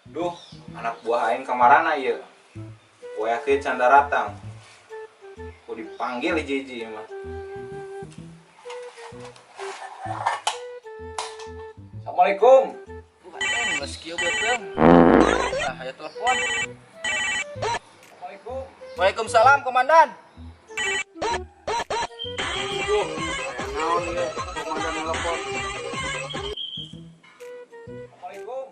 Duh, anak buah aing kamarana ieu. Poe kieu can daratang. Ku dipanggil hiji-hiji mah. Assalamualaikum. Geus kieu beuteung. Ah, aya telepon. Assalamualaikum. Waalaikumsalam, Komandan. Duh, aya naon ieu komandan telepon. Assalamualaikum.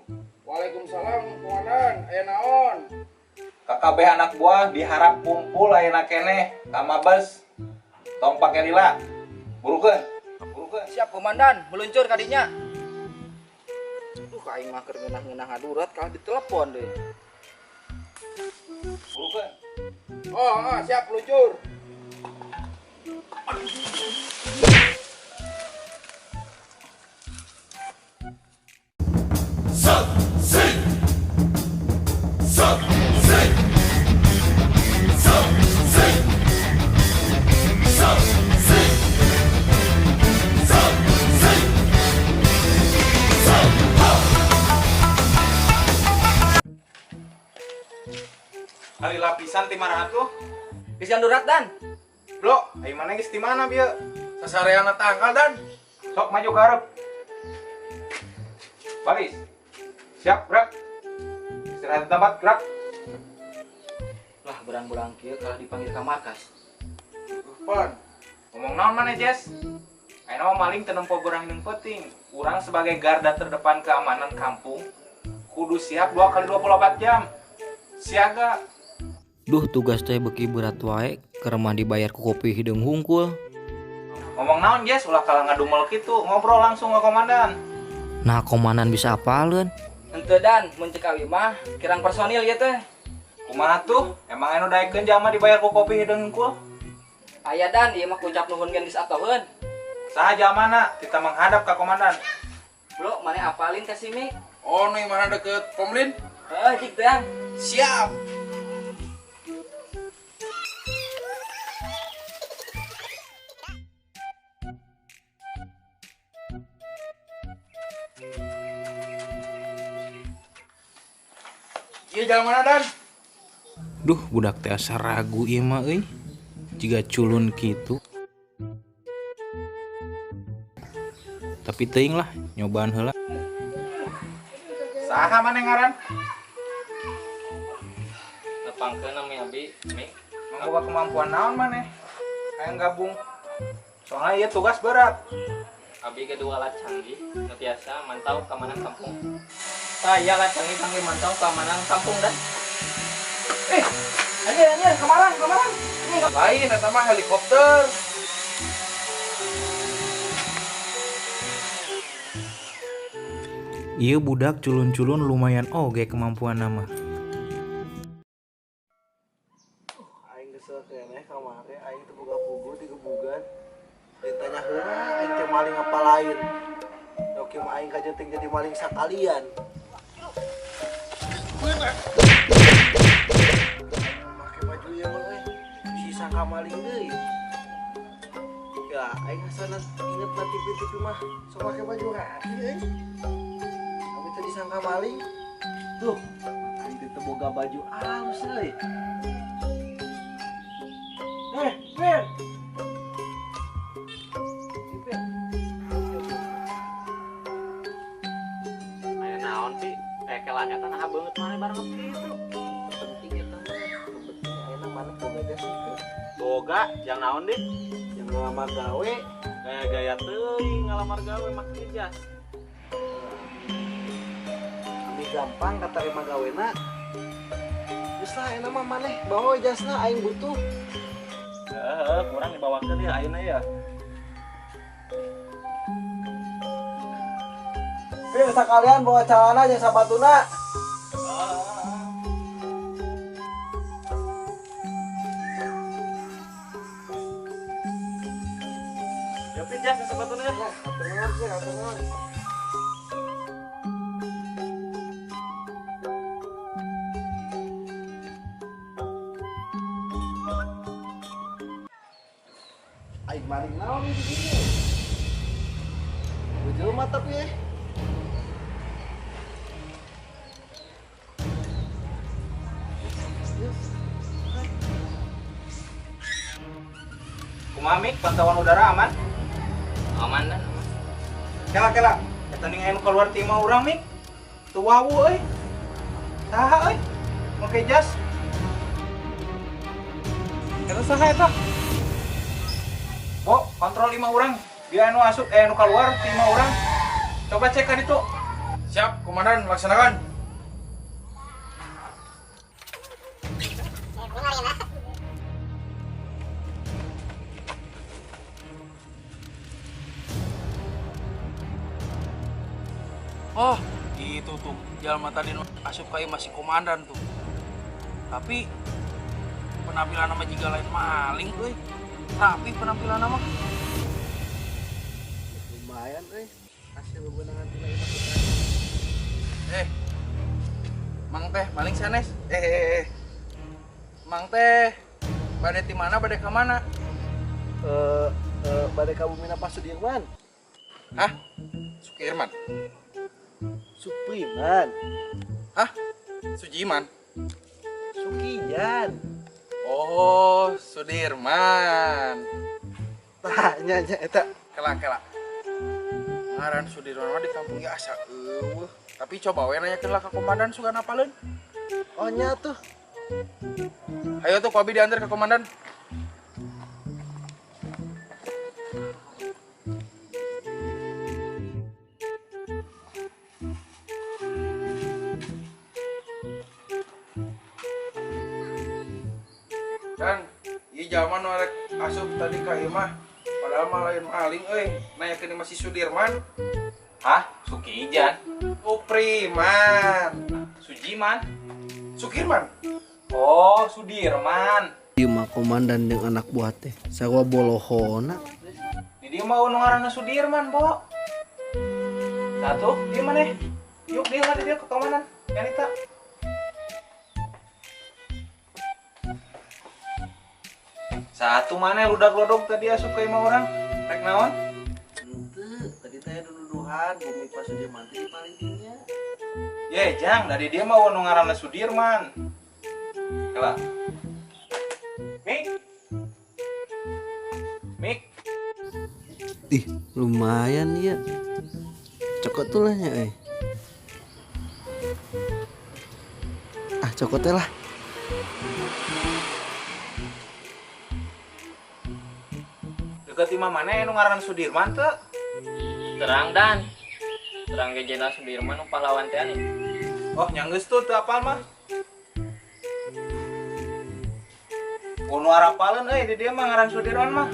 Waalaikumsalam, Komandan. Aya naon? KKB anak buah diharap kumpul ayeuna keneh ka Mabes. Tong pake lila. Burukeun. Burukeun. Siap, Komandan. Meluncur kadinya. Duh, aing mah keur ngeunah-ngeunah ngadurat kalah ditelepon deui. Burukeun. Oh, siap meluncur. Kali lapisan ti mana tuh? Geus durat, Dan. Bro, ayo mana geus ti mana bieu? Sasareana tangkal, Dan. Sok maju ke hareup. Baris. Siap, gerak. Istirahat di tempat, gerak. Lah, berang-berang kieu kalah dipanggil ka markas. Pan. Ngomong naon maneh, Jess? Ayeuna mah maling teu nempo beurang jeung peuting. Urang sebagai garda terdepan keamanan kampung kudu siap 2 kali 24 jam. Siaga. Duh, tugas teh beuki berat wae, keur mah dibayar ku kopi hideung hungkul. Ngomong naon, Jess? Ulah kalah ngadumel kitu, ngobrol langsung ke komandan. Nah, komandan bisa apaleun? Henteu, Dan, mun cek awi mah kirang personil ieu teh. Kumaha tuh? Emang anu daekeun jalma dibayar ku kopi hideung hungkul? Aya, Dan, ieu mah kucap nuhun geus atoheun. Saha jalmana? Kita menghadap ka komandan. Bro, maneh apalin ka sini? Oh, nu mana deket Komlin? Heeh, cik teh. Siap. Iya, jalan mana, Dan? Duh, budak teh asa ragu ieu mah euy. Jiga culun kitu. Tapi teuing lah, nyobaan heula. Saha maneh ngaran? Nepangkeun nami abi, Mik. Mangga kemampuan naon maneh? Hayang gabung. Soalnya ieu tugas berat. Abi kedua alat canggih, nu tiasa mantau keamanan kampung. Saya alat canggih kangge mantau keamanan kampung, Dan. Anjir, anjir, kemaran, kemaran. Ini lain eta mah helikopter. Ieu budak culun-culun lumayan oge kemampuan mah. Aing kesel keneh kamari aing teu boga pugu digebugan. Ditanya heula aing teh maling apa lain. Oke mah aing kajeting jadi maling sakalian. Make baju ieu mah euy. Sisa ka maling deui. Ya aing asana inget na TV-TV mah sok make baju rapi euy. Abi teh disangka maling. Tuh, aing teh boga baju alus euy. Pir. Pir. Aya naon sih? Kelan eta naha beungeut maneh bareng kitu. Penting eta mah. Penting ayeuna maneh boga jas teu? Boga, jang naon deui? Yang ngalamar gawe, gaya-gaya teuing ngalamar gawe make jas. Ami gampang katarima gawena. Geus lah ayeuna mah maneh bawa jasna aing butuh. Heeh, kurang dibawakeun ya ayeuna ya. Pir, sekalian bawa celana jeung sapatuna. Ya pin jas sapatuna ya. Atur sih, atur. Aing maling naon di sini? Bujul mah tapi. Kumaha Mik, pantauan udara aman? Aman dan. Kela kela, eta ning anu keluar ti imah urang Mik. Teu wawu euy. Saha euy? Make jas. Eta saha eta? Bo, kontrol imah urang. Biar anu asup anu keluar ti imah urang. Coba cek ka ditu. Siap, komandan, laksanakan. Oh, itu tuh jalma tadi nu asup ka ieu masih komandan tuh. Tapi penampilan nama juga lain maling euy. Tapi penampilan nama Lumayan euy. Hasil bebenangan tina imah kita. Mang teh maling sanes. Mang teh bade ti mana bade ka mana? Bade ka bumina Pak Sudirman. Hah? Sukirman? Supriman. Hah? Sujiman? Sukijan. Oh, Sudirman. Tah, nya nya eta. Kela kela. Ngaran Sudirman mah di kampung ge asa eueuh. Tapi coba we nanyakeun lah ka komandan sugan apaleun. Oh nya tuh. Ayo tuh kopi diantar ke komandan. Dan ieu jalma nu arek asup tadi ka ieu mah padahal mah lain maling euy, nanyakeun imah si Sudirman. Hah? Sukijan? Supriman. Sujiman? Sukirman. Oh, Sudirman. Ieu mah komandan jeung anak buah teh sarua bolohona. Di dieu mah nu ngaranna Sudirman, Bo. Satu, di mana? Yuk dia lah di dieu ke komandan. Yanita. Satu mana ludak-luduk tadi asup ka imah urang? Rek naon? Henteu, tadi teh nuduhan bumi Pak Sudirman teh di dinya. Ye, Jang, dari dia mah nu ngaranna Sudirman. Kela. Mik. Mik. Ih, lumayan ya. Cokot tuh lah nya euy. Ah, cokot teh lah. Deket imah mana nu ngaranna Sudirman teu? Terang dan. Terang ge Jenderal Sudirman nu pahlawan teh nih. Oh, nya geus tuh teu apal mah. Oh, nu arapaleun euy di dieu mah ngaran Sudirman mah.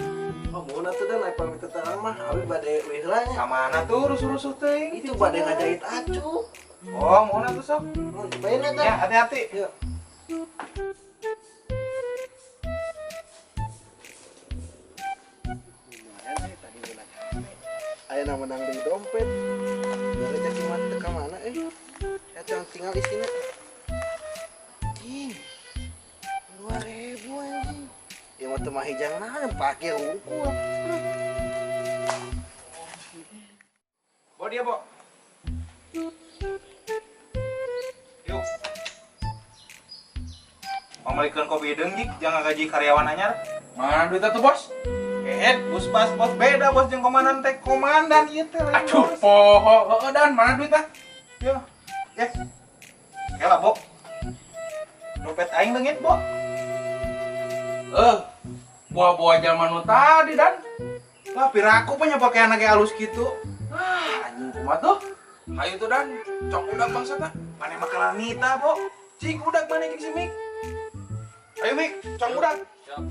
Oh, mun atuh dan aya pamit terang mah abi bade uih heula nya. Ka mana tuh rusuh-rusuh teuing? Itu bade ngajahit acu. Oh, mun atuh sok. Mun bae eta. Ya, hati-hati. Yuk. Lumayan euy tadi menang HP. Ayeuna menang deui dompet. Da rezeki mah teu ka mana euy. Eta tinggal isina. Cing. 2000 anjing. Ieu mah teu mah hijang naon parkir hungkul. Bo dia, Bo. Yuk. Pamalikeun kopi hideung jik, jangan gaji karyawan anyar. Mana duitnya tuh, Bos? Bos pas bos beda bos jeung komandan teh komandan ieu teh lain. Aduh, poho. Heeh, Dan, mana duitnya? Yo. Ya. Kela, Bo. Dompet aing leungit, Bo. Buah-buah jalma nu tadi, Dan. Lah, piraku punya pakaian lagi halus gitu. Ah, anjing kumaha tuh? Hayu tuh, Dan. Cok udak bangsa tah. Mane mah kalanita, Bo. Cik udak mana jeung si Mik? Ayo Mik, cok udak. Cok.